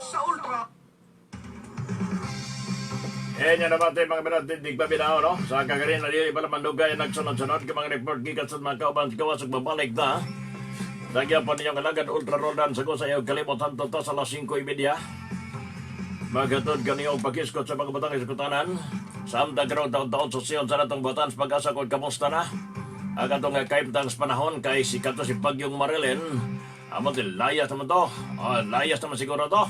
Sa Ultra. Eh, nya naman tayo mga minatid, paminaw, no? Sa kagarin na dili pala mandugay, nagsunod-sunod, ka mga report gikan sa mga kauban, gawas ug babalik na. Nagyan pa ninyong alagad Ultra Roldan sa sa iyong kalimutan to sa alas 5:30. Magatod kaniyo pakiskot sa mga batang iskutanan. Samtang karon taon-taon sosyon sa natong batan sa pag-asa kung kamusta na. Ang atong kaimtang sa panahon kay si kato si Bagyong Marilyn. Amo di layas naman to. Ah, layas naman siguro to.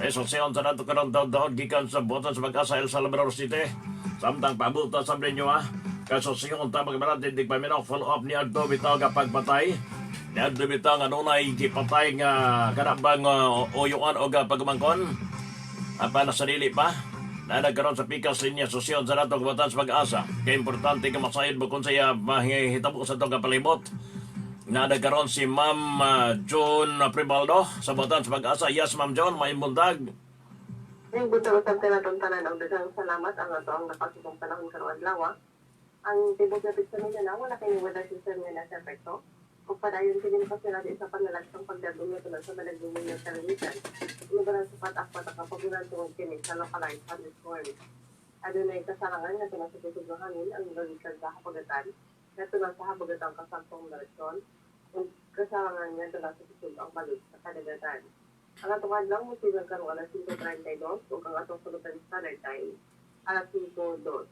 Eh, sosyon sa nato karon taon-taon gikan sa butan sa pag-asa El Salvador City. Samtang pabuta sa ninyo ha. Kasosyon ta mga tindig paminaw follow up ni Adto bitaw nga pagpatay. Ni Adto bitaw nga nunay gipatay nga kanabang uyuan o pagumangkon. Apa na sarili pa? Na nagkaroon sa pikas linya sosyon sa natong kabataan sa pag-asa. Kaya importante ka masayod mo kung saya mahihitabo sa itong kapalibot. Na nagkaroon si Ma'am John Pribaldo sa Bataan sa Pag-asa. Yes, Ma'am John, may bundag. May buntag usab kanatong tanan og daghang salamat ang ato ang nakasubong panahon karong adlaw. Ang tibok na sa Mindanao wala kay weather system nga nasa epekto. Ug padayon kini makasulati sa panlalagsang pagdagom nga tulo sa balagumon ng kalamitan. Lugar sa patak-patak ang pagulan tungod kini sa localized thunderstorm. Adunay kasarangan nga tulo sa kusog nga hangin ang gikan sa habagatan nga tulo sa habagatang kasamtong direksyon ug kasarangan nga tulo sa kusog ang balod sa kadagatan. Ang atong adlaw mosugal karong alas 5:32 ug ang atong Philippine Standard Time alas 5:02.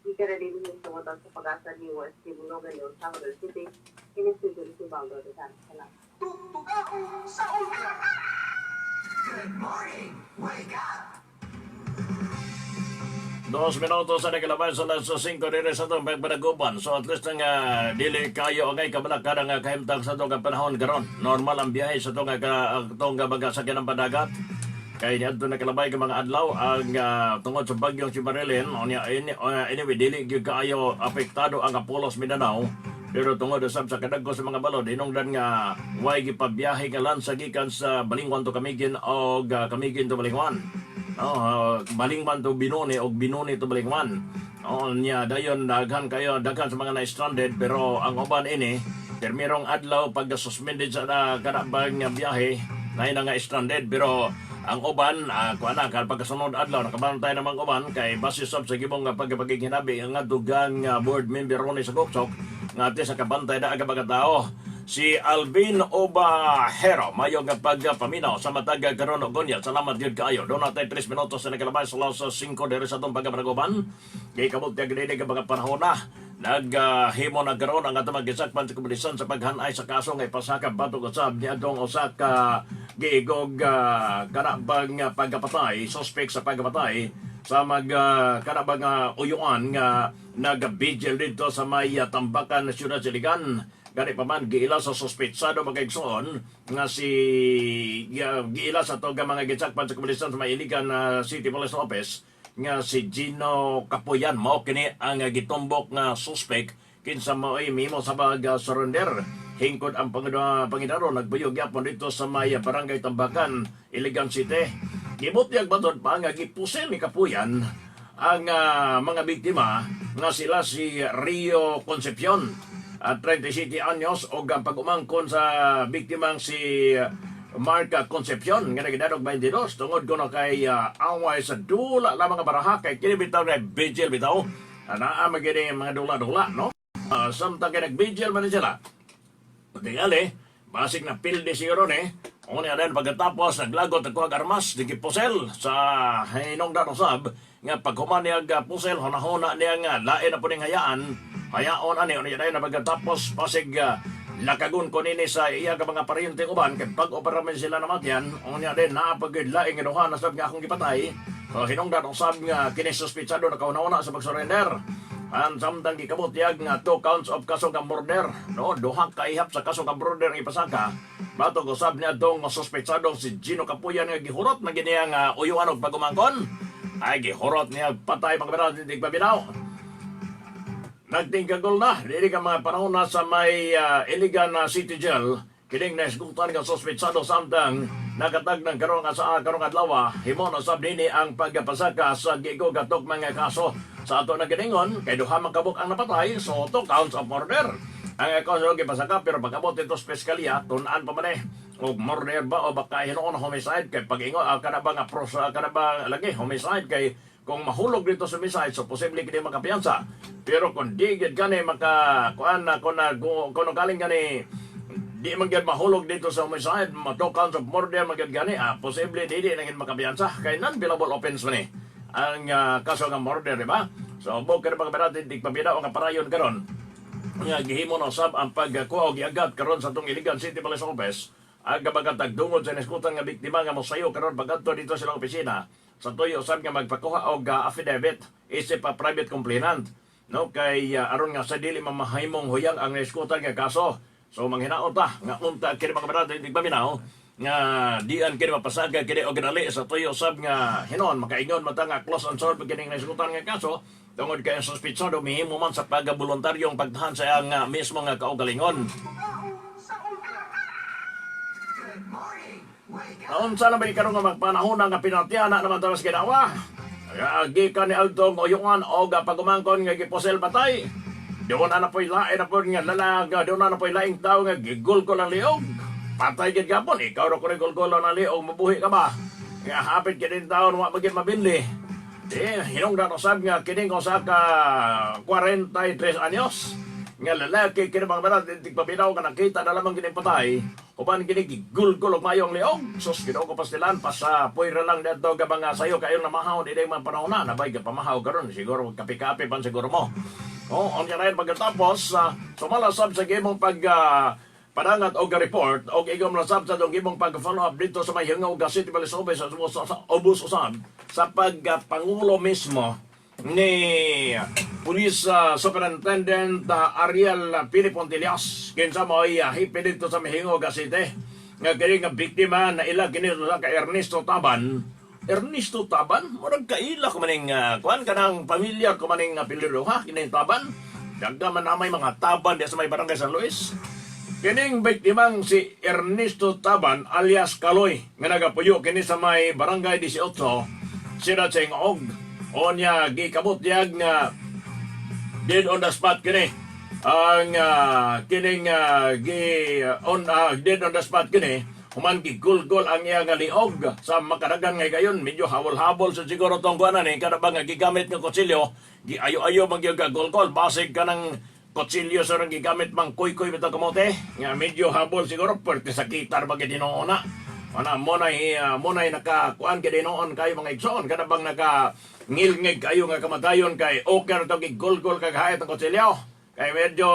Gikan na din sa Bataan sa Pag-asa ni West Tibungan, El Salvador City, kini si Baldo Rizal. Salamat. Tugtugao sa Ultra. Good morning! Wake up! 2 minuto sa nakalabay sa alas 5 dire sa itong pagpanaguban. So at least nga dili kayo angay kabalaka nga kahimtang sa itong panahon karon. Normal ang biyahe sa itong itong mga sakyan ng padagat. Kay niadto nakalabay ka mga adlaw ang tungod sa bagyong si Marilyn unya anyway dili gyud kaayo apektado ang Apolos Mindanao, pero tungod usab sa kadagko sa mga balod hinungdan nga way gipabiyahe nga lansa gikan sa Balingwan to Camiguin o Camiguin to Balingwan. No, Balingwan to Binoni og Binoni to Balingwan. Oh, niya dayon daghan kayo daghan sa mga na-stranded, pero ang uban ini permirong adlaw pag suspended sa kanabang nga biyahe na nga stranded, pero ang uban kuan na kan pagkasunod adlaw nakabantay namang uban kay base sab sa gibong nga pagkapaghinabi ang dugang nga board member ron sa Gopsok nga ate sa kabantay na aga mga tao. Si Alvin Obahero, mayo nga pagpaminaw sa matag karon og unya. Salamat gyud kaayo. Doon natay 3 minutos sa nakalabay sa alas 5 diri sa atong pagkapanaguban. Kay kabot ya gini ka mga panahon na naghimo na karon ang atong magisakpan sa kapulisan sa paghanay sa kaso nga ipasaka batok usab ni adtong usa ka giigog kanabang pagkapatay, suspect sa pagkapatay sa mag kanabang uyuan nga nagabigil dito sa may Tambakan, Siyudad Siligan. Gani pa man giila sa suspetsado, mga igsoon, nga si giila sa toga mga gitsakpan sa kapulisan sa may Iligan na City Police Office nga si Gino Capuyan. Mao kini ang gitumbok nga suspect kinsa mao'y mimo sa pag surrender. Hingkod ang pangitaro nagbuyog gyapon dito sa may barangay Tambakan, Iligan City. Gibutyag batod pa nga gipusil ni Capuyan ang mga biktima nga sila si Rio Concepcion at 37 anyos og ang pag-umangkon sa biktimang si Mark Concepcion nga nagedad og 22 tungod kuno kay away sa dula lamang nga baraha kay kini bitaw na vigil bitaw naa magini mga dula-dula, no? Samtang kay nag-vigil man ni sila. Tingali, basig na pildi siguro ni. Unya din pagkatapos naglagot ang kuwag armas, di pusel sa hinungdan usab nga paghuman niya og pusel, hunahuna niya nga lain na po ning hayaan. Hayaon ani unya dayon na pagkatapos pasig lakagon ko nini sa iya ka mga paryente uban kay bag-o pa raman sila namatyan. Unya din naapagid laing nga duha na sab nga akong gipatay. So hinungdan usab nga kini suspitsado nakauna-una sa pagsurrender. Ang samtang gikabutyag nga two counts of kaso nga murder, no, duha ka ihap sa kaso nga murder ang ipasaka. Batok usab niya dong suspetsadong si Gino Capuyan nga gihurot na gini nga uyuan og pagumangkon. Ay gihurot niya patay, mga kabataan, hindi pabinaw. Nagtingkagol na, dili ka mga panahon na sa may Iligan na City Jail, kining naisgutan nga suspetsado samtang Nakatagnan karon nga sa karong adlaw, himo na sab dinhi ang pagpasaka sa gigo gatok mga kaso. Sa ato na giningon, kay duha man kabuk ang napatay, so two counts of murder. Ang kaso gipasaka, pero pag-abot dito sa piskalya, tun-an pa man eh. Og murder ba o baka hinuon homicide, kay pag-ingon kana ba nga pros kana ba lagi homicide, kay kung mahulog dito sa homicide, so posible kini makapiyansa. Pero kung di gid gani maka kuan na kung na kung galing gani di man gyud mahulog dito sa homicide, ma two counts of murder man gyud gani, posible dili na gyud makapiyansa kay non-bailable offense man eh ang kaso nga murder, di ba? So bo kini mga natin tigpabida nga parayon karon nga gihimo na usab ang pagkuha og giagat karon sa atong Iligan City Police Office ang kabagatag dungod sa niskutan nga biktima nga mosayo karon pagkadto dito sa ilang opisina sa tuyo usab nga magpakuha og affidavit isip pa private complainant, no, kay aron nga sa dili mamahimong huyang ang niskutan nga kaso. So manghinaot ta nga unta kini, mga kabarata, hindi paminaw nga dian kini mapasaga kini og ginali sa tuyo usab nga hinon makaingon mata nga close and solve kining niskutan nga kaso tungod kay ang suspitsado mihimo man sa pagaboluntaryong pagtahan sa iyang mismo nga kaugalingon. Sa ulan. Good morning. Wake up. Naunsa na ba karon nga magpanahon nga pinatiana naman tawas ginawa? Gikan ni Altong uyungan og pagumangkon nga giposel patay. Doon na po'y lain na po nga lalaga, doon na po'y laing tao nga gigulgol ang liog. Patay gid gapon, ikaw ra ko gulgol ang liog, mabuhi ka ba? Nga hapit kini taon wa magid mabinli. Di, hinungdan usab nga kining usa ka 43 anyos nga lalaki kini, mga barat, tigpabinaw nga nakita na lamang kining patay uban kini gigulgol og mayong liog. Sus, Ginoo ko, pastilan pa sa puwera lang dito ga mga sayo kayo na mahaw di mga panahon na nabay ga pamahaw karon, siguro kape-kape pan siguro mo. Oh, unya na pagkatapos sumalasab sa gimong pag padangat og report og igom lasab sa dong gimong pag-follow up dito sa may Hingaw City Police Office sa ubos usab sa pagpangulo mismo ni Police Superintendent Ariel Pilipontillas, kinsa mo ay hipe dito sa Mihingoga City, nga kini nga biktima na ila kini sa ka Ernesto Taban. Ernesto Taban, murag kaila ko maning kuan kanang pamilya ko maning apelyido ha, kining Taban. Dagda man na may mga Taban diya sa may barangay San Luis. Kining biktimang si Ernesto Taban alias Kaloy nga nagapuyo kini sa may barangay 18, sila sa Ingog. Onya gikabot diyag nga dead on the spot kini ang kining gi on dead on the spot kini human gigulgol ang iya nga liog sa makadagan nga gayon. Medyo habol-habol sa siguro tong kuanan eh, kada ba nga gigamit nga kutsilyo, giayo-ayo man gyud gulgol, basig ka ng kutsilyo sa nang gigamit mang kuy-kuy bitaw kamote nga medyo habol siguro, pwerte sakitar ba gid na. Ana mo na naka kuan gid noon kayo, mga igsoon, kada bang naka ngilngig kayo nga kamatayon kay okay ra to gigulgol kag hayat ang kutsilyo kay medyo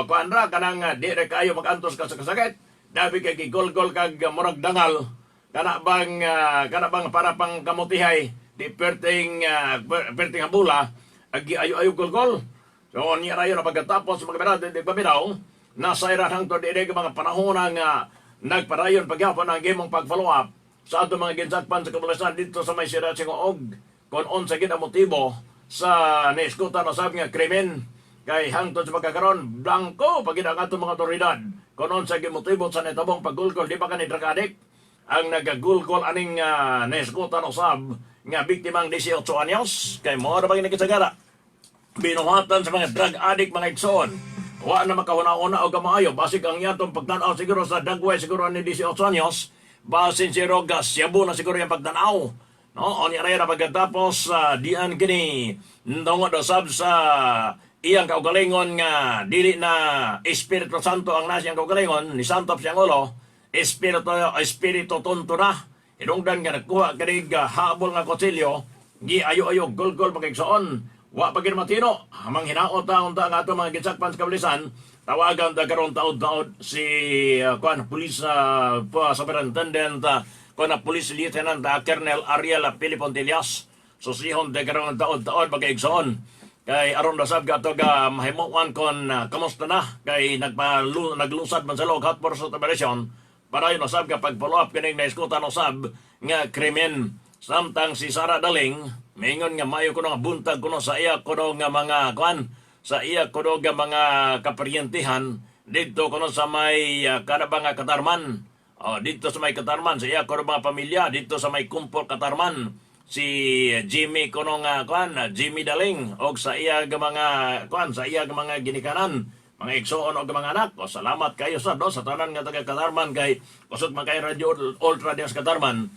kuan ra kanang di ra kayo magantos ka sa kasakit, dabi kay gigulgol kag murag dangal, kana bang para pang kamutihay, di perting habula agi ayo-ayo gulgol. So niya rayon na pagkatapos, mga berad, di paminaw nasa ira hangtod di mga panahon nga nagpadayon pagyapon ang gimong pag-follow up sa ato mga ginsakpan sa kapulisan dito sa may siyudad Singoog kung unsa gid ang motibo sa naiskutan o sabi nga krimen, kay hangtod sa pagkakaroon blanko pagid ang atong mga otoridad kung unsa gid motibo sa nitabong paggulgol. Di ba kani drug addict ang nagagulgol aning naiskutan usab nga biktimang 18 anyos? Kay mo ra ba gini kasagara binuhatan sa mga drug addict, mga igsoon? Wa na makahuna-una og maayo, basig ang yatong pagtan-aw siguro sa dagway siguro ni 18 anyos, basin si Rogas siyabo na siguro yung pagtan-aw, no. Unya ra pagkatapos dian kini ndongod usab sa iyang kaugalingon nga dili na Espiritu Santo ang nasa iyang kaugalingon ni Santo siyang ulo, Espiritu Espiritu Tonto na. Hinungdan nga nagkuha kanig habol nga kutsilyo, gi ayo-ayo golgol, mga igsoon. Wa pa gid matino. Hamang hinaot ta unta ang ato mga ginsakpan sa kapulisan. Tawagan ta karon taod-taod si kuan police superintendent, kuan na police lieutenant Colonel Ariel Pilipontillas. Susihon ta karon taod-taod, mga igsoon. Kay aron rasab gato ga mahimuan kon kamusta na kay nagpalu naglusad man sa log hot pursuit operation para yun usab ka pag-follow up kining naiskutan usab nga krimen. Samtang si Sara Daling mingon nga mayo kuno nga buntag kuno sa iya kuno nga mga kuan, sa iya kuno nga mga kaparyentihan didto kuno sa may kanaba nga katarman. Oh, dito sa may Katarman, sa iya ko mga pamilya dito sa may Kumpol Katarman, si Jimmy kuno nga kuan, Jimmy Daling, og sa iya ga mga kuan, sa iya ga mga ginikanan, mga igsoon og mga anak. O salamat kayo sa do sa tanan nga taga Katarman kay kusog man kay Radyo Ultra diya sa Katarman.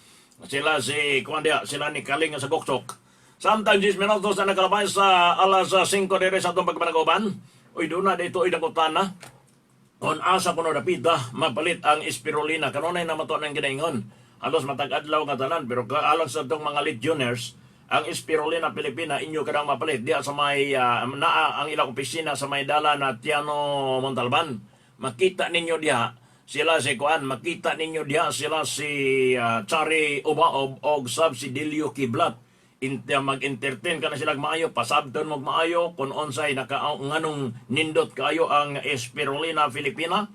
Sila si kuan diya, sila ni Kaling nga sa Goksok. Samtang 10 minutos na nakalabay sa alas 5 dire sa atong pagpanagoban. Uy, doon na dito, uy, na. Kung asa kuno dapita mapalit ang espirulina, kanunay na mato ng ginaingon. Halos matag adlaw nga tanan, pero alang sa atong mga Legionnaires, ang Espirulina Pilipina inyo kadang mapalit diya sa may naa ang ilang opisina sa may dala na Tiano Montalban. Makita ninyo diha sila si kuan, makita ninyo diha sila si Chari Ubaob og sab si Delio Kiblat. Mag-entertain ka na sila maayo, pasabton mo maayo kung unsay naka nganong nindot kayo ang Espirulina Filipina.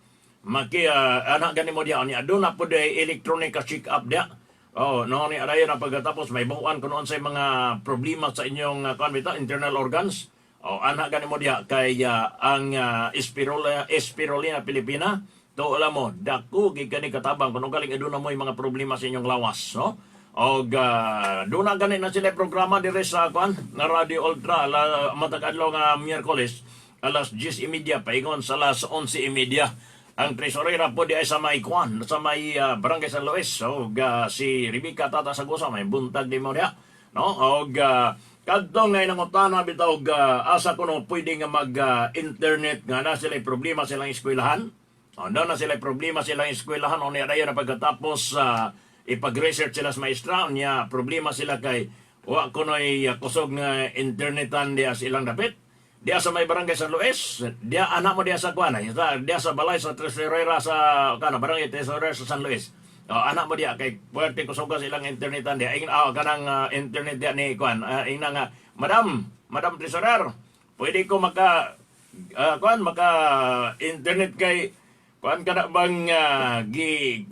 Maki anak gani mo diha niya aduna pud ay electronic check up diha. Oh, no ni arayon na pagkatapos may buuan kung unsay mga problema sa inyong kuan bitaw internal organs. Oh, anak gani mo diha kay ang Espirulina Pilipina to, alam mo dako gid kani katabang kung galing aduna mo mga problema sa inyong lawas, no? Og doon na gani na sila programa dire sa kuan na Radio Ultra la, matag adlaw nga Miyerkules alas 10:30 paingon sa alas 11:30. Ang tresorera po di ay sa may kuan, sa may Barangay San Luis. So si Rebecca Tata Sagusa, may buntag di mo diha, no? Og kadtong ngay nangutana bitaw og asa kuno pwede nga mag internet nga na sila problema silang eskwelahan. O, doon na sila problema silang eskwelahan o niya na pagkatapos ipag-research sila sa maestra niya, problema sila kay wa kuno'y kusog nga internetan diya sa ilang dapit. Diya sa may Barangay San Luis, diya anak mo diya sa kuan, diya sa balay sa tresorera sa kana barangay tresorera sa San Luis. O, anak mo diya kay puwerte kusog sa ilang internetan diya. Ing kanang internet diya ni kuan, ingna nga, "Madam, Madam Treasurer, pwede ko maka kuan, maka internet kay kuan ka na bang gi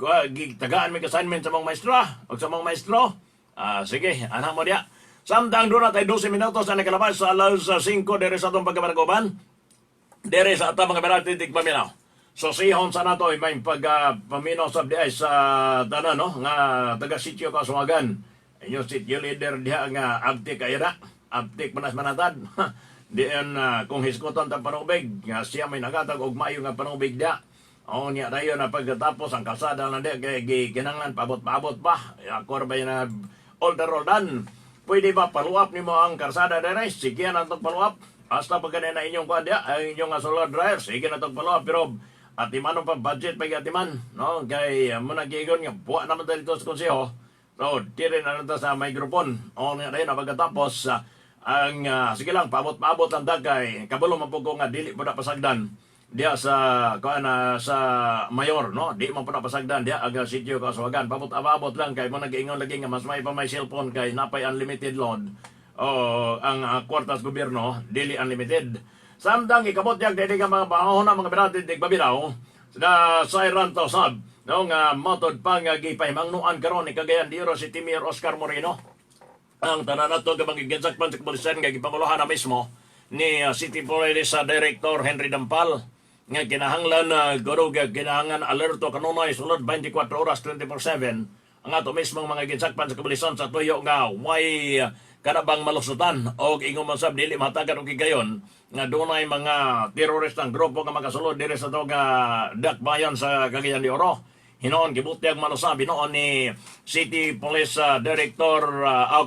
tagaan may assignment sa mga maestra o sa mga maestro?" Ah, sige, anak mo diya. Samtang doon na tayo 12 minutos na nakalabas sa alas 5 dere sa atong pagkabaragoban. Dere sa atong mga berati tigpaminaw. So sihon sa nato ay may pag paminaw sa diay sa tanan, no, nga taga sitio Kasuagan. Inyo sitio leader diha nga abtik ay ra. Abtik manas manatad. Diyan kung hisgutan tang panubig nga siya may nagatag og maayo nga panubig diha. O niya dayon na pagkatapos ang kalsada na diha kay kinahanglan paabot-paabot pa. Ako ba na Older Roldan? Pwede ba paluap nimo ang kalsada dire? Sige na itong paluap. Hasta pag na inyong kuan diha, ang inyong solar dryer, sige na itong paluap. Pero atiman pa budget pa atiman, no? Kay muna gigon nga buwa naman tayo dito sa konseho. So, dire na lang sa microphone. O niya dayon na pagkatapos ang sige lang paabot-paabot ang dagay kabalo man po ko nga dili po na pasagdan diha sa kuan na sa mayor, no? Di man po na pasagdan diha aga sitio Kasuagan, paabot-abot lang kay mo nag-ingon lagi nga mas may pa may cellphone kay napay unlimited load o ang kwartas gobyerno dili unlimited. Samtang ikabot yak dili ka mga panahon na mga berati tigpabiraw sa Sairan to sab, no, nga matod pa nga gipahimangnuan karon ni Cagayan de Oro City Mayor Oscar Moreno ang tanan nato nga mga ginsakpan sa kapulisan nga gipanguluhan na mismo ni City Police sa Director Henry Dampal nga kinahanglan na guro nga kinahanglan alerto kanunay sulod 24 oras, 24/7 ang ato mismong mga ginsakpan sa kapulisan sa tuyo nga way kanabang malusutan og ingon man sab dili matagan og higayon nga dunay mga teroristang grupo nga makasulod diri sa nga dakbayan sa Cagayan de Oro. Hinoon gibutyag manusabi noon ni City Police Director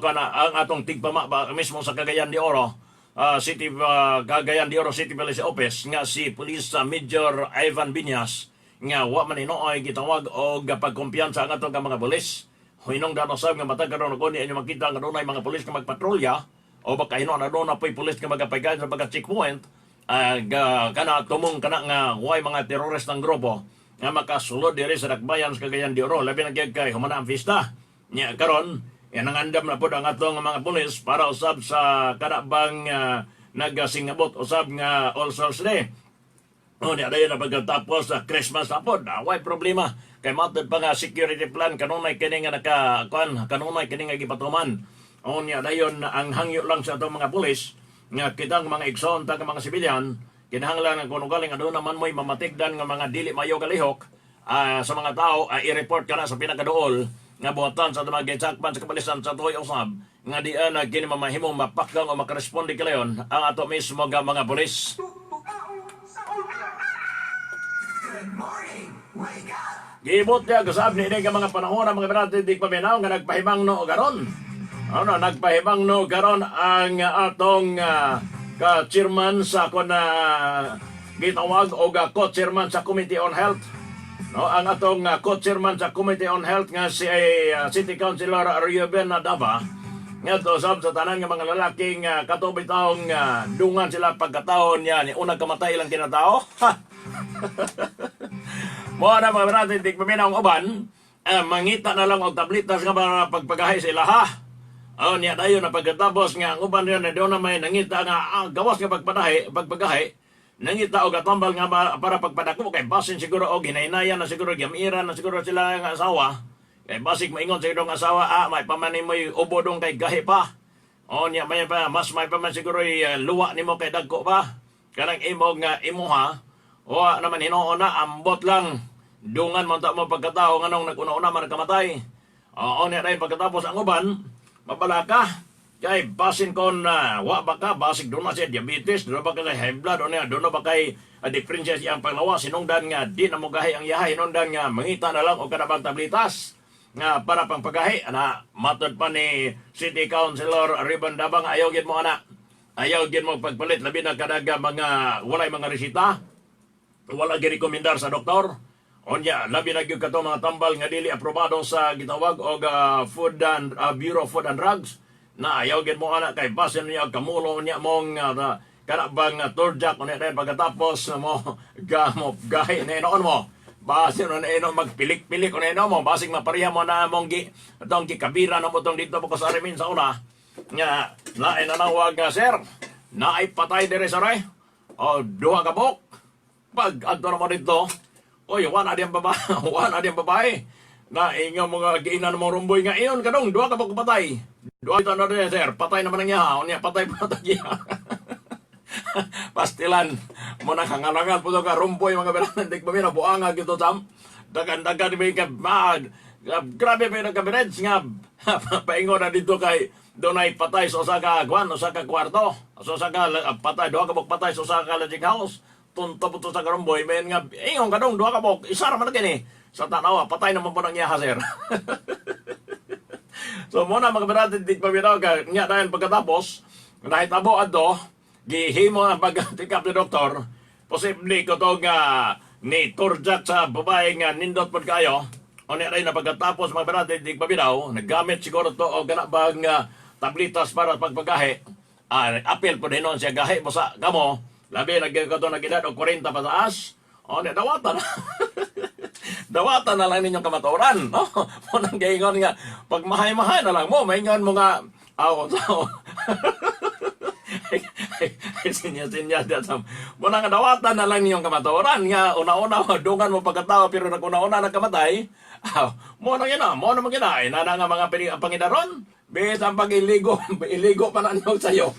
kana ang atong tigpama ba, mismo sa Cagayan de Oro City Cagayan de Oro City Police Office nga si Police Major Ivan Binyas nga wa man hinuoy gitawag og pagkumpiyansa ang atong mga pulis. Hinungdan usab nga matag karon og inyo makita nga dunay mga pulis nga magpatrolya o baka hinuon na doon na po'y pulis nga magapaygan sa mga checkpoint kana tumong kana nga way mga teroristang grupo nga makasulod diri sa dakbayan sa Cagayan de Oro, labi na gyud kay humana ang fiesta nya karon. Yan ang andam na pod ang atong mga pulis para usab sa kanabang nagasingabot usab nga All Souls Day. O niya dayon na pagkatapos sa Christmas na pod, way problema. Kay matod pa nga security plan kanunay kini nga naka kuan, kanunay kini nga gipatuman. O niya dayon ang hangyo lang sa atong mga pulis nga kitang mga igsoon ta nga mga sibilyan kinahanglan nga kung galing aduna man mo'y mamatigdan nga mga dili mayo kalihok. Sa mga tao, i-report ka na sa pinakaduol nga buhatan sa mga gitsakpan sa kapulisan sa tuoy usab nga di na kini mamahimong mapakgang o makaresponde kalayon ang ato mismo nga mga pulis. Good morning. Wake up. Giibot niya kasab ni ini nga mga panahon ang mga birate di paminaw nga nagpahibang no garon. Ano, nagpahibang no garon ang atong ka-chairman sa kon na gitawag o ga co-chairman sa Committee on Health. No, ang atong co-chairman sa Committee on Health nga si City Councilor Ruben Dava ngadto sab sa tanan nga mga lalaki nga kato bitawng dungan sila pagkataon niya ni unang kamatay ilang kinatao. Mo na mga brate, di paminaw ang uban, mangita na lang og tablitas nga para pagpagahay sa ilaha. Oh, niya dayon na pagkatapos nga ang uban niya na doon na may nangita nga gawas nga pagpadahi, pagpagahi, nangita og atambal nga para pagpadako kay basin siguro og hinaynayan na siguro gamiran na siguro sila nga asawa. Kay basig maingon sa ang asawa, may pamanin mo'y ubo dong kay gahi pa. O niya may pa mas may pa man siguro luwa nimo kay dagko pa. Kanang imo nga imuha o naman hinuon na ambot lang dungan man ta mo pagkatao nganong naguna-una man kamatay. Oo niya dahil pagkatapos ang uban mabalaka kay basin kon wa ba ka basig doon na siya diabetes, doon ba kay high blood, o niya doon na ba kay diferensya siyang panglawas sinungdan nga di na mo gahi ang yahay, hinungdan nga mangita na lang og kanabang tablitas nga para pang pagahi ana. Matod pa ni City Councilor Riban Dabang, ayaw gid mo ana, ayaw gid mo pagpalit labi na kadaga mga walay mga resita, wala girekomendar sa doktor. Unya labi na gyud kato mga tambal nga dili aprobado sa gitawag og Food and Bureau of Food and Drugs na ayaw gid mo ana kay basin niya kamulo niya mong kana bang turjak. Unya dahil pagkatapos mo gamop gahi na inoon mo basin na ino magpilik-pilik unya ino mo basig mapareha mo na mong gi atong gikabira na mo tong dito po sa Arimin sa una nga lain na nawag nga sir naay patay dire sa ray o duha ka buok. Pag adto na mo dito, oy, wala diyang babae, wala diyang babae. Na inga mga giinan mo rumboy nga iyon kadong duha ka buok patay. Duha ito na rin, sir, patay naman ang yaha, unya patay pa ta giya. Pastilan mo na kangalangan po ka rumboy mga beranan dik pamina buanga gito sam. Dagan-dagan may ka mag grabe may nagkabireds nga paingon na dito kay dunay patay sa usa ka kwan, usa ka kwarto. Sa usa ka patay, duha ka buok patay sa usa ka lodging house. Tunto po to sa karumboy, may nga ingon kadong duha ka buok, isa ra man na kini. Sa tanawa patay naman po nang iyaha, sir. So mo na mga brother di pa bitaw ka nya dahil pagkatapos nahitabo adto gihimo ang pag-tikap ni doktor, posible ko to nga ni turjak sa babae nga nindot pod kayo. Unya rin na pagkatapos mga brother di pa bitaw naggamit siguro to og kana bang tablitas para pagpagahi. Apil pod hinon siya gahi mo sa kamo labi na gyud ko to nag-edad og 40 pataas. O dawatan na. Dawatan na lang ninyong kamatuoran. No? Mo nang gaingon nga, pag mahay-mahay na lang mo, maingon mo nga, aw, so, sinya-sinya sam. Mo nang dawatan na lang ninyong kamatuoran nga una-una dungan mo pagkatao pero naguna-una na kamatay. Aw, mo nang ina, mo naman gina, ina na nga mga pangidaron. Bis ang pag-iligo, iligo pa na nyo sayo.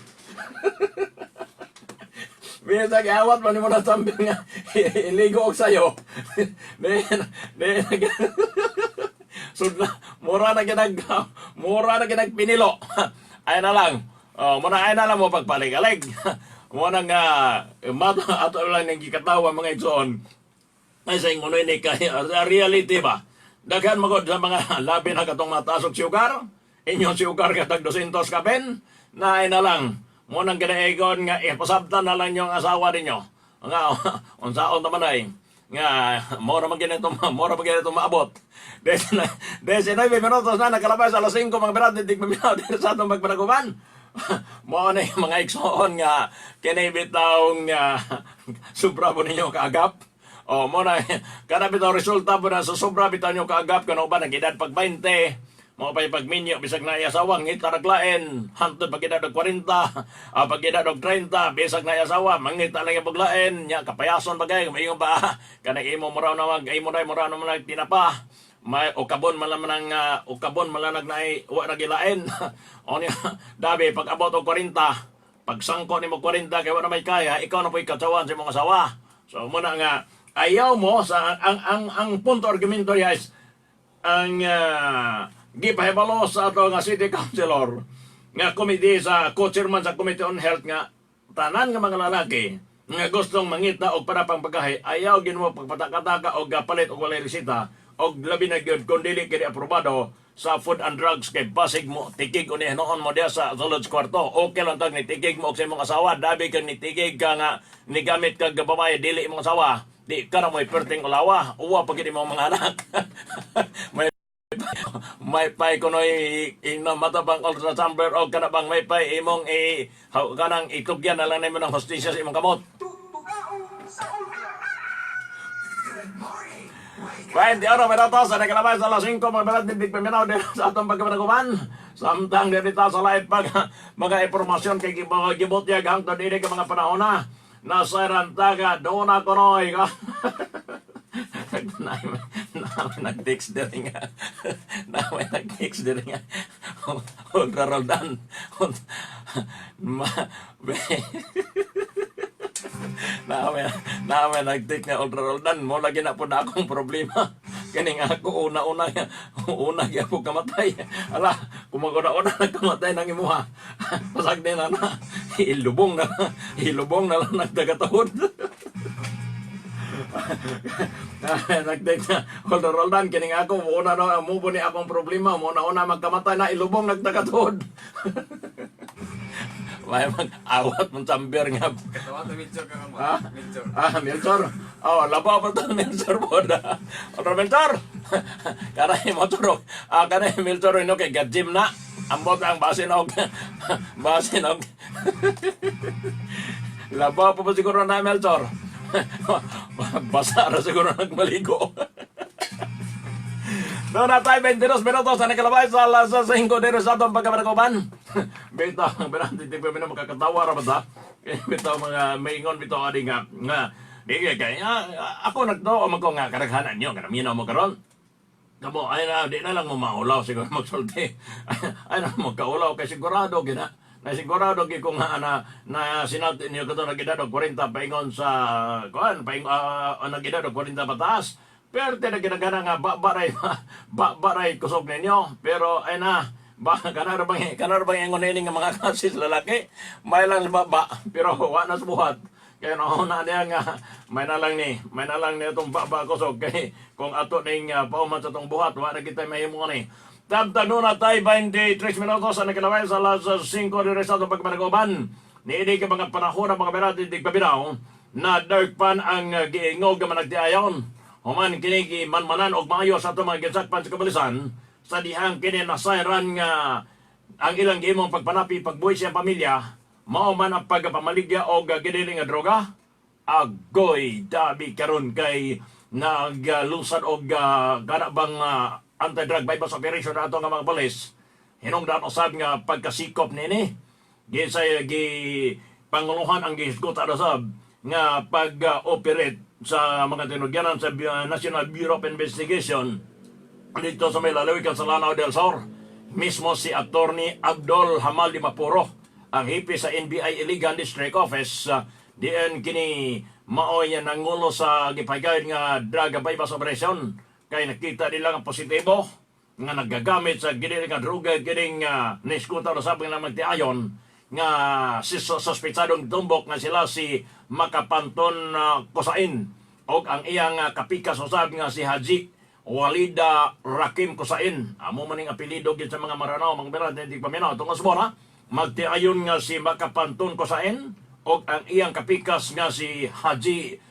Bisa giawat man nimo na sambil nga iligo og sayo. Di di sudla mura na ginag pinilo. Ay na lang. Oh, muna ay na lang mo pagpalig-alig. Mo na nga mata ato lang ning gikatawa mga igsoon. Ay sa ingon ni kay reality ba? Daghan magod sa mga labi na katong mataas og sugar. Inyong sugar katag 200 kapin. Na ay na lang. Mo nang ginaigon nga ipasabtan na lang yung asawa ninyo. Nga unsaon naman ay nga mora man ginito maabot. 19 minutos na nakalabay sa alas 5 mga brad di paminaw diri sa atong pagpanaguban. Mo na yung mga igsoon nga kini bitaw nga sobra po ninyo kaagap. O mo na kada bitaw resulta po na sa sobra bitaw nyo kaagap kano ba nag edad pag 20 mo pa pagminyo bisag na asawa ngita raglain hantod pag edad og 40, pag edad og 30 bisag na asawa mangita lang yung paglain nya kapayason pa kay maingon ba kanang imo mura na mag imo na mura na man tinapa may ukabon man lang ang ukabon man lang naay wa na gilain. O niya dabi pag abot og 40 pagsangko nimo 40 kay wa na may kaya ikaw na po'y katsawan sa imong asawa. So muna nga Ayaw mo sa ang punto argumento niya is ang gipahibalo sa ato nga city councilor nga committee sa co-chairman sa Committee on Health nga tanan nga mga lalaki nga gustong mangita og para pang pagahi, ayaw gyud mo pagpatakataka og palit og walay resita, og labi na gyud kung dili kini aprobado sa Food and Drugs, kay basig mo tikig uni noon mo diya sa sulod sa kwarto. Okay lang tag nitikig mo og sa imong asawa, dabi kang nitikig ka nga nigamit kag babae dili imong asawa, di ka na mo'y perting ulawa uwa pag imong mga anak. May pay kunoy ino mata bang ultrasound o kana bang may pay imong i kanang itugyan na lang nimo ng hostisya sa imong kamot. Tugtugaon sa ultra. Good morning. Wake 20 oras minuto sa nakalabay sa alas 5 mga balat tindig paminaw din sa atong pagkapanaguman. Samtang dito sa live pag mga impormasyon kay gibot niya hangtod dili ka mga panahon na nasa rantaga doon na kunoy ka. Nag-text diri nga. Na may nag-text diri nga. Ultra Roldan. Ma, na may nag-take nga Ultra Roldan mo lagi na po na akong problema. Kaning ako una-una una gyud ako kamatay. Ala, kumaguna-una nagkamatay nang imuha. Pasag din na na. Ilubong na lang nagdagatahod. Nag-take na Ultra Roldan kining ako una na mo ni akong problema mo na una magkamatay na ilubong nagdagatahod. May mag-awat mong chamber nga. Katawa ta Melchor ka kamo. Ha? Melchor. Ah, Melchor. Oh, labaw pa to Melchor po na. Ultra Melchor. Kanay motor. Ah, kanay Melchor ino kay gym na. Ambot ang basin og basin og. Labaw pa pa siguro na Melchor. Basa ra siguro nagmaligo. Doon na tayo, 22 minutos na nakalabay sa alas 5 dito sa atong pagkabarakuban. Bitaw, ang berante, di pa makakatawa ra ba ta? Bitaw mga maingon, bitaw adi nga, nga, di kay, kay, ako nagtoo man ko nga karaghanan nyo, karaminaw mo karon. Kamo, ay na, di na lang mo maulaw siguro magsulti. Ay na mo kaulaw kay sigurado gina. Na sigurado gi kung nga na na sinati niyo kato nagedad og 40 paingon sa kuan paing nagedad og 40 pataas. Pero na ginagana nga ba baray kusog ninyo. Pero ay na ba kana ra bang ingon ini nga mga kasis lalaki may lang ba pero wa na subuhat. Kaya nauna niya nga, may na lang ni itong baba kusog. Kay kung ato ning pauman sa itong buhat, wala kita mahimo ni. Tabtano na tayo, 23 minutos sa nakalaway sa alas 5 de sa itong pagpanaguban. Niini ka mga panahon ng mga berat, hindi pabinaw, na darkpan ang giingog nga managdiayon. Human kini gimanmanan og maayo sa atong mga gisakpan sa kabalisan, sa dihang kini nasayran nga ang ilang gimong pagpanapi pagbuhi sa pamilya mao man ang pagpamaligya og gidili nga droga. Agoy, dabi karon kay naglusad og kana bang anti-drug bypass operation ato nga mga pulis, hinungdan usab nga pagkasikop nini gisay gi panguluhan ang gihisgot usab nga pag-operate sa mga tinugyanan sa National Bureau of Investigation dito sa may lalawigan sa Lanao del Sur. Mismo si Attorney Abdul Hamal Dimapuro, ang hepe sa NBI Iligan District Office, diyan kini maoy nangulo sa gipagayon nga drug bypass operation kay nakita nila nga positibo nga nagagamit sa gini nga droga kining niskuta usab nga magtiayon nga si suspetsadong tumbok nga sila si Makapanton Kusain og ang iyang kapikas usab nga si Haji Walida Rakim Kusain. Amo maning apelyido gid sa mga Maranao, mga berat hindi paminaw. Tungkol sa bona, magtiayon nga si Makapanton Kusain og ang iyang kapikas nga si Haji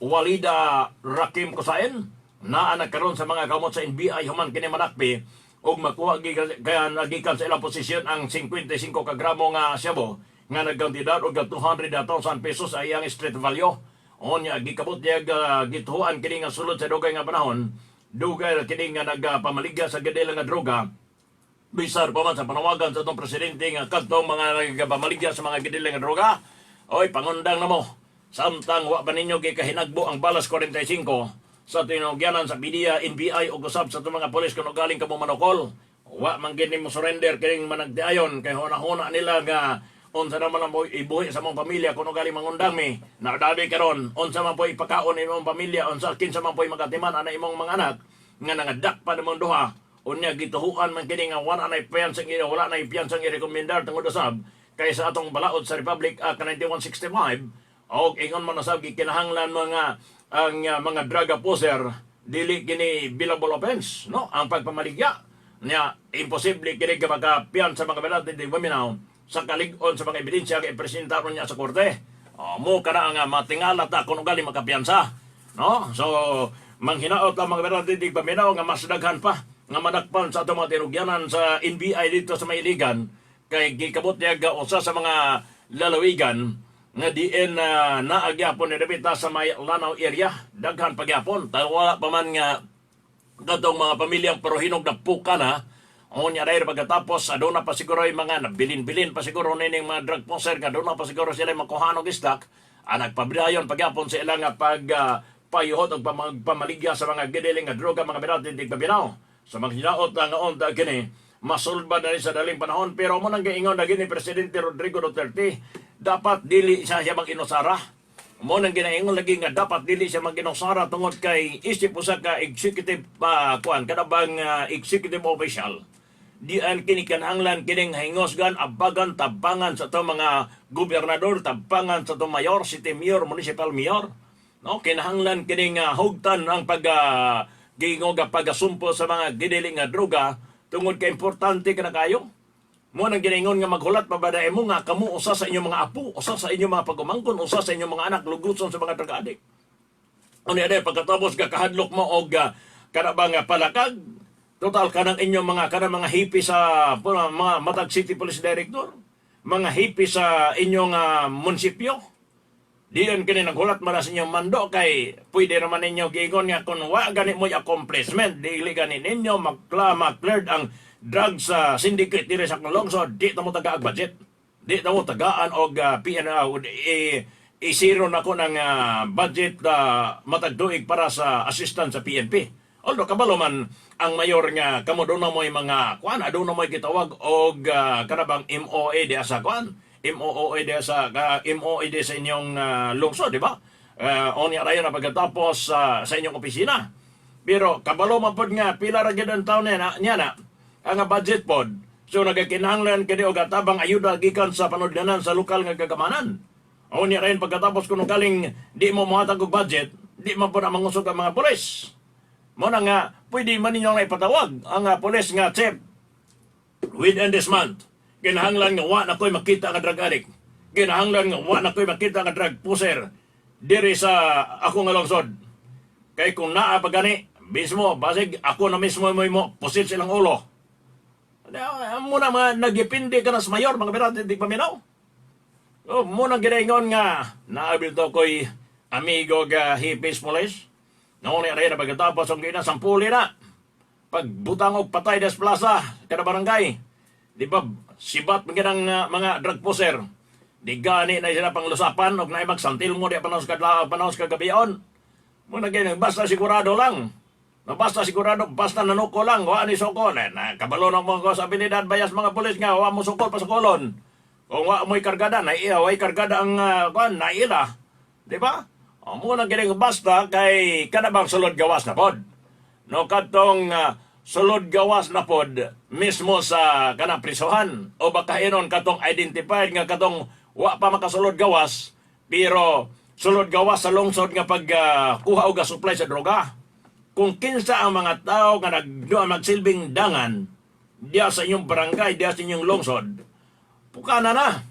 Walida Rakim Kusain naa na karon sa mga kamot sa NBI human kini manakpi og makuha kaya nagikan sa ilang posisyon ang 55 ka gramo nga shabu nga nagkantidad og 200,000 pesos ay ang street value. Unya gikabot niya gituan kini nga sulod sa dugay nga panahon, dugay ra kini nga nagpamaligya sa gidela nga droga, bisar pa man sa panawagan sa atong presidente nga kadtong mga nagpamaligya sa mga gidela nga droga, oy, pangundang na mo. Samtang wa pa ninyo gikahinagbo ang balas 45 sa tinugyanan sa PDEA, NBI o usab sa atong mga pulis kung galing kamo manukol. Wa man gid nimo surrender kining managdiayon kay huna-huna nila nga Unsa naman ang ibuhi sa mong pamilya kung ugali mangundang mi. Nakadabi karon, unsa man po ipakaon imong pamilya, unsa kinsa man po makatiman ana imong mga anak nga nangadak pa namong duha. Unya gituhuan man kini nga wala na piyansang iri, wala na piyansang irekomendar tungod usab kay sa atong balaod sa Republic Act 9165 og ingon man usab gikinahanglan mga ang mga drug abuser dili kini billable offense, no, ang pagpamaligya niya. Imposible kini ka makapiyan sa mga balad di paminaw sa kalig-on sa mga ebidensya nga ipresentar niya sa korte. Oh, mo kana ang matingala ta kung ugali makapiyansa, no? So manghinaot ang mga balad di paminaw nga mas daghan pa nga madakpan sa atong mga tinugyanan sa NBI dito sa Mayligan kay gikabot niya ga usa sa mga lalawigan nga diin naagyapon ni Dabita sa may Lanao area. Daghan pagyapon, wala pa man nga katong mga pamilyang pero hinog na puka na. Unya dahil pagkatapos aduna pa siguro yung mga nabilin-bilin pa siguro nining mga drug pusher nga aduna pa siguro sila makuha og stock, nagpabidayon pagyapon sa ilang pag payuhot og pamaligya sa mga gidiling nga droga, mga binati tigpabinaw. Sa mga hinaot nga unta kini masulba na rin sa daling panahon, pero mo nang giingon na gini Presidente Rodrigo Duterte, dapat dili siya siya mag-inusara. Mo nang ginaingon lagi nga dapat dili siya mag-inusara tungod kay isip usa ka executive kuan kada bang executive official, dian kini kinahanglan kining hingosgan, abagan, tabangan sa atong mga gobernador, tabangan sa atong mayor, city mayor, municipal mayor, no? Kinahanglan kining hugtan ang pag giingog nga pagasumpo sa mga gidiling nga droga tungod kay importante kana kayo. Mo nang ginaingon nga maghulat pa ba mo nga kamo, usa sa inyong mga apo, usa sa inyong mga pagumangkon, usa sa inyong mga anak luguson sa mga drug addict. Unya dahil pagkatapos ka kahadlok mo og kana ba nga palakag, total kanang inyong mga kanang mga hipi sa mga matag city police director, mga hipi sa inyong munisipyo. Diyan kini naghulat man na sa inyong mando kay pwede naman ninyo giingon nga kung wa gani mo'y accomplishment, dili gani ninyo ma-cleared ang drugs sa syndicate diri sa lungsod, di ta mo tagaag budget. Di ta mo tagaan og PNR, i-zero na ko ng budget matag tuig para sa assistant sa PNP. Although kabalo man ang mayor nga kamo doon na mo'y mga kuan, aduna mo'y gitawag og kanabang MOA di sa kuan, MOOA di sa MOA di sa inyong lungsod, di ba? Unya rayon na pagkatapos sa inyong opisina. Pero kabalo man pod nga pila ra gyud ang taon niya na ang budget pod. So nagakinahanglan kini og atabang ayuda gikan sa panudlanan sa lokal nga kagamanan. Unya rayon pagkatapos kung galing di mo mohatag og budget, di man po na mangusog ang mga pulis. Mo na nga pwede man ninyo nga ipatawag ang pulis nga, "Chief, within this month, kinahanglan nga wa na ko'y makita nga drug addict. Kinahanglan nga wa na ko'y makita nga drug pusher diri sa ako nga lungsod. Kay kung naa pa gani, mismo, basig ako na mismo mo pusit silang ulo." Muna mga nagdepende ka na sa mayor, mga birati, di paminaw. Oh, muna ginaingon nga, naabil to ko'y amigo ga hipis pulis. Noon rin na pagkatapos ang gina, sampuli na. Pagbutang og patay des plaza, kada barangay. Di ba, sibat man ng mga drug pusher. Di gani na sila panglusapan og naay magsantil mo di panahon sa kadlaw, panahon sa kagabion. Muna gini, basta sigurado lang. Na basta sigurado, basta nanuko lang, wa ni sukol. Eh, na, kabalo na mo ko sa abilidad bayas mga pulis nga, wa mo sukol pasukolon. Kung wa mo'y kargada, na iya, way kargada ang kuan, naila. Di ba? O, muna gini basta kay kada bang sulod gawas na pod. No, kadtong sulod gawas na pod mismo sa kanang prisuhan o baka inon katong identified nga katong wa pa makasulod gawas pero sulod gawas sa lungsod nga pag kuha og supply sa droga. Kung kinsa ang mga tao nga magsilbing dangan diya sa inyong barangay, diya sa inyong lungsod, pukana na.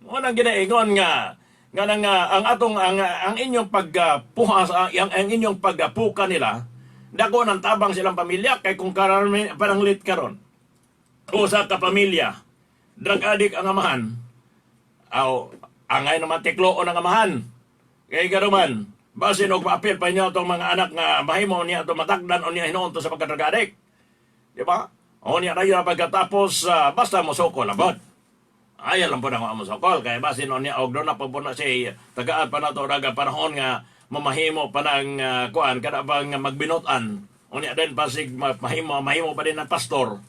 Mo nang ginaingon nga nga nang, ang atong ang inyong pagpuha sa ang inyong pagpuka nila, dako ng tabang silang pamilya kay kung karami pananglit karon usa ka pamilya, drug addict ang amahan, aw angay naman tiklo ang amahan kay garuman basin og maapil pa niya atong mga anak nga mahimo niya ato matakdan o niya hinuon to sa pagka-drug addict, di ba? O niya rayon pagkatapos basta mosoko labot. Ayaw lang po na ako mosokol kay basin o niya og doon na pa po na si tagaan pa na to raga panahon nga mamahimo pa ng kuan kada bang magbinutan. Unya din pasig mahimo mahimo pa din ng pastor,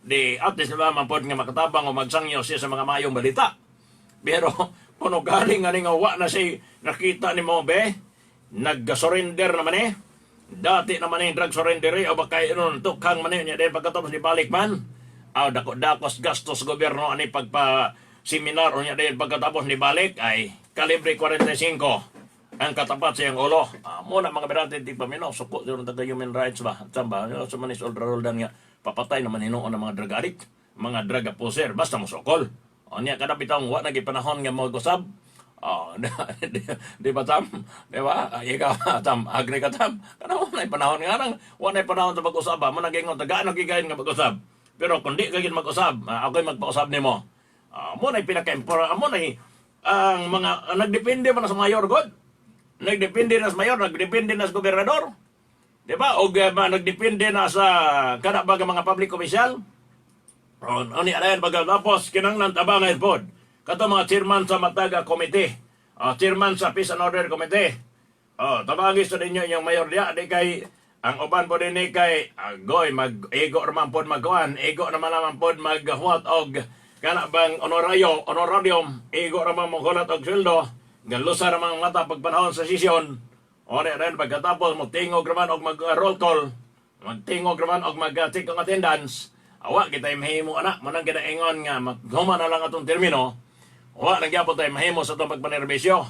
di at least naman pod nga makatabang o magsangyo siya sa mga maayong balita. Pero kuno galing nga nga wa na si nakita ni mo be, nag-surrender naman eh. Dati naman eh, drug surrender eh, o baka inon tukhang man eh, niya dahil pagkatapos ni balik man. Aw, dako dakos gastos gobyerno ani pagpa seminar o niya dahil pagkatapos ni balik ay kalibre 45 ang katapat sa iyang ulo. Ah, muna mga berate di paminaw, suko sa taga human rights ba? At ba? Sa manis old Roldan nga, papatay naman hinuon ng mga drug addict, mga drug abuser, basta mo sukol. O niya, kada bitong wa na panahon nga mag-usab. Oh, di ba, Tam? Di ba? Ah, ikaw, Tam, agree ka, Tam? Kana wa na panahon nga nang wa na panahon sa pag-usab ba? Mo nagingon tagaan gigayon nga mag-usab. Pero kung di ka gid mag-usab, ah, ako'y magpausab nimo. Ah, mo na pinaka-important, mo na ang mga ang nagdepende man sa mayor god. Nagdepende na sa mayor, nagdepende na sa gobernador. Di ba? O nagdepende na sa kada ba nga mga public official. O, ani anayan pagkatapos kinanglan tabangay pod. Kato mga chairman sa Mataga Committee. O, chairman sa Peace and Order Committee. O, tabangis sa ninyo inyong mayor diya. Di kay ang uban po din ni kay agoy mag ego raman pod magkuan, ego naman naman pod maghuwat og kana bang honorario honorarium, ego raman mo hulat og sweldo galusa ramang mata pag panahon sa sesyon. O rin pagkatapos mo tingog raman og mag roll call, magtingog raman og mag check ang attendance. Awa kita mahimo ana manang kinaingon nga maghuman na lang atong termino, wa lang gyapon tayo mahimo sa atong pagpanerbisyo.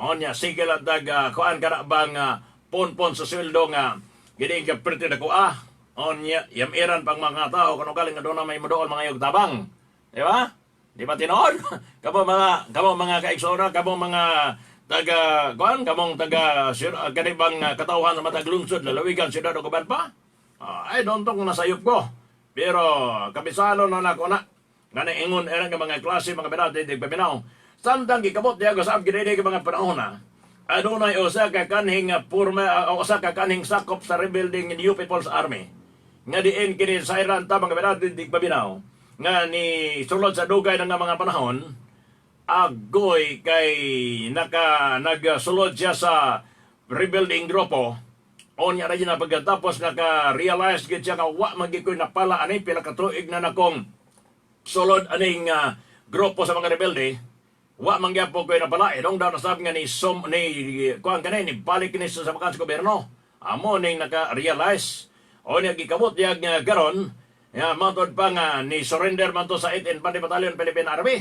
Onya sige lang tag kuan kana bang ponpon sa sweldo nga gini ka perti na kuha. Onya yamiran pang mga tao kuno galing nga doon na may modool mga yog tabang. Di ba? Di ba tinuod? Kamo mga kaigsoona, kamo mga taga kuan, kamong taga sir, kani bang katawhan sa matag lungsod, lalawigan, syudad o uban pa? Ah, ay don't kung nasayop ko. Pero kabisado na nako na. Ngani ingon era nga mga klase mga binati di paminaw. Samtang gikabot diya sa gidede ka mga panahon na. Adunay usa ka kanhing purma usa ka kanhing sakop sa rebuilding New People's Army. Nga diin kini sa iran ta mga binati di paminaw. Nga ni sulod sa dugay ng mga panahon, agoy kay naka nagsulod siya sa rebuilding grupo. Onya ra na pagkatapos naka-realize gid siya nga wa man gid ko'y napala ani pila ka tuig na nakong sulod aning grupo sa mga rebelde, wa man gyapon ko'y napala. Inong daw nasab nga ni som ni kuan kani ni balik ni sa makan sa gobyerno. Amo ning naka-realize. Onya gikabot diag nga karon nga matod pa nga ni surrender man to sa 8 Infantry Battalion Philippine Army.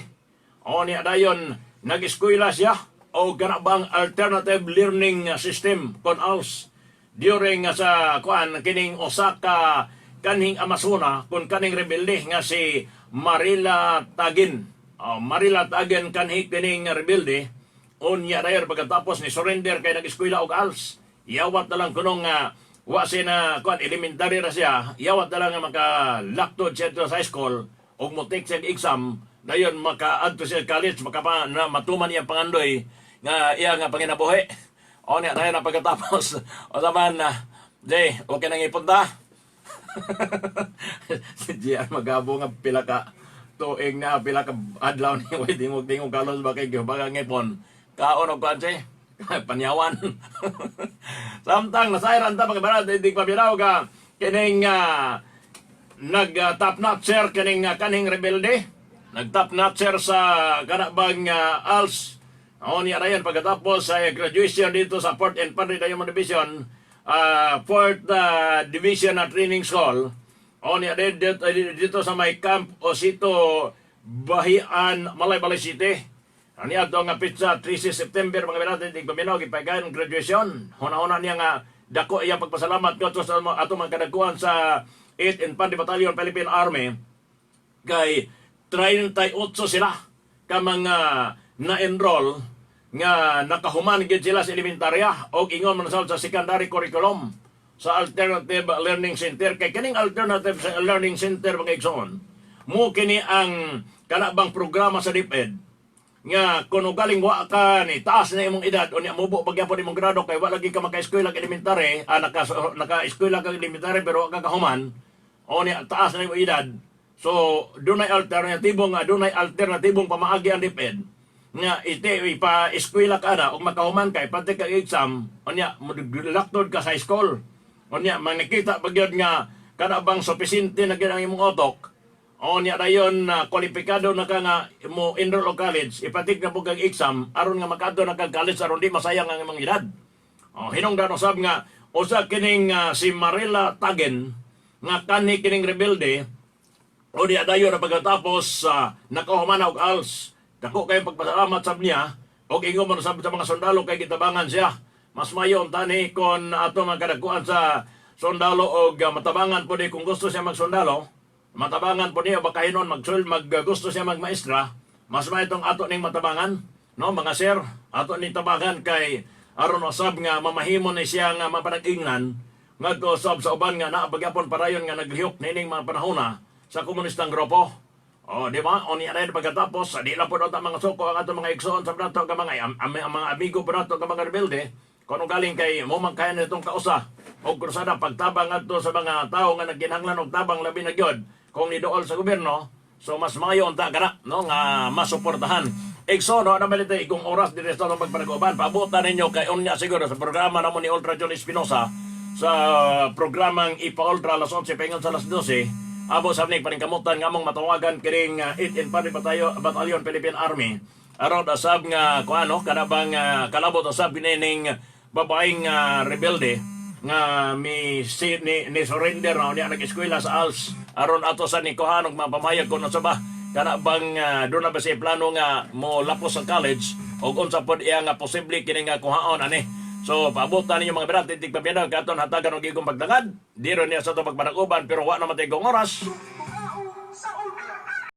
O niya dayon nag-eskwela siya o kana bang alternative learning system kon ALS during sa kuan kining usa ka kanhing Amazona kun kaning rebelde nga si Marila Tagin. Oh, Marila Tagin kanhi kining rebelde. Unya dayon pagkatapos ni surrender kay nag-eskwela og ALS. Yawat na lang kunong wa siya na kuan, elementary ra siya, yawat na lang nga makalaktod siya dito sa high school ug mo take siya exam, dayon makaadto siya college, makapa na matuman iyang pangandoy nga iya nga panginabuhi. O niya dayon na pagkatapos o man na Jay, okay nang ipunta. Si JR Magabo nga pila ka tuig na, pila ka adlaw ni way tingog tingog kalos ba kay gibaga ngipon kaon og kuan Jay, panyawan. Samtang nasayran ta mga barad di pabiraw ka kining nag top notcher kining kaning rebelde, nag top notcher sa kana bang ALS. O niya na yan pagkatapos sa graduation dito sa 4th Infantry Diamond Division, 4th Division na Training School. O niya dito, dito sa may Camp Osito Bahian, Malaybalay City. Ani ato nga petsa 13 September mga binati di paminaw gipagayon graduation. Huna-huna niya nga dako iyang pagpasalamat ngadto sa ato mga kadagkuhan sa 8th Infantry Battalion Philippine Army kay 38 sila ka mga na-enroll nga nakahuman gid sila sa elementarya og ingon man sa secondary curriculum sa Alternative Learning Center, kay kining Alternative Learning Center mga igsoon mo kini ang kanabang programa sa DepEd nga kuno galing wa ka ni taas na imong edad o niya mubo pagyapon imong grado kay wa lagi ka maka-eskwela elementary, naka naka-eskwela ka elementary pero wa ka kahuman o niya taas na imong edad. So dunay alternatibong pamaagi ang DepEd nga ite ipa eskwela ka na ug makahuman ka ipati ka exam, unya laktod ka sa school, unya manakita pa gyud nga kana bang supisinte na gyud ang imong utok. O niya dayon na kwalipikado na ka nga mo enroll og college, ipatik na pud kag exam aron nga makaadto na kag college aron di masayang ang imong edad. O hinungdan usab nga usa kining si Marila Tagen nga kanhi kining rebelde o di dayon na pagkatapos nakahuman na og ALS. Dako kayong pagpasalamat sab niya og ingon man sab sa mga sundalo kay gitabangan siya. Mas mayo unta ni kon ato mga kadakuan sa sundalo og matabangan po ni kung gusto siya magsundalo, matabangan po niya baka hinon magsul mag gusto siya magmaestra, mas maayo itong ato ning matabangan, no, mga sir, ato ning tabangan kay aron usab nga mamahimo ni siya nga mapanag-ingnan ngadto usab sa uban nga naa pagyapon parayon nga naglihok nining mga panahona sa komunistang grupo. O, di ba? O niya na pagkatapos, di lang po nato mga suko ang atong mga igsoon sa nato ka mga ang mga amigo po nato ka mga rebelde. Kung ano galing kay mo man kaya nitong kausa o krusada pagtabang adto sa mga tao nga nagkinahanglan og tabang labi na gyud kung nidool sa gobyerno, so mas maayo unta kana no nga masuportahan. Igsoon, no, naman ito ikong oras diri sa atong pagpanaguban. Paabutan ninyo kay unya siguro sa programa namo ni Ultra John Espinosa sa programang Ipa-Ultra alas 11 paingon sa alas 12. Abo sa ni paningkamutan nga among matawagan kining 8 Infantry Battalion Philippine Army aron asab nga kuano kana bang kalabot usab kining babaeng rebelde nga mi si, ni surrender na unya nag-eskwela sa ALS aron ato sa ni kuhan og mapamayag kung unsa ba kana bang doon na ba siya plano nga mo lapos sa college og unsa pod iya nga posible kini nga kuhaon ani. So paabutan ninyo mga berat titig pabiyana katon hatagan og igong pagdangad diro niya sa atong pagpanaguban pero wa na matay oras.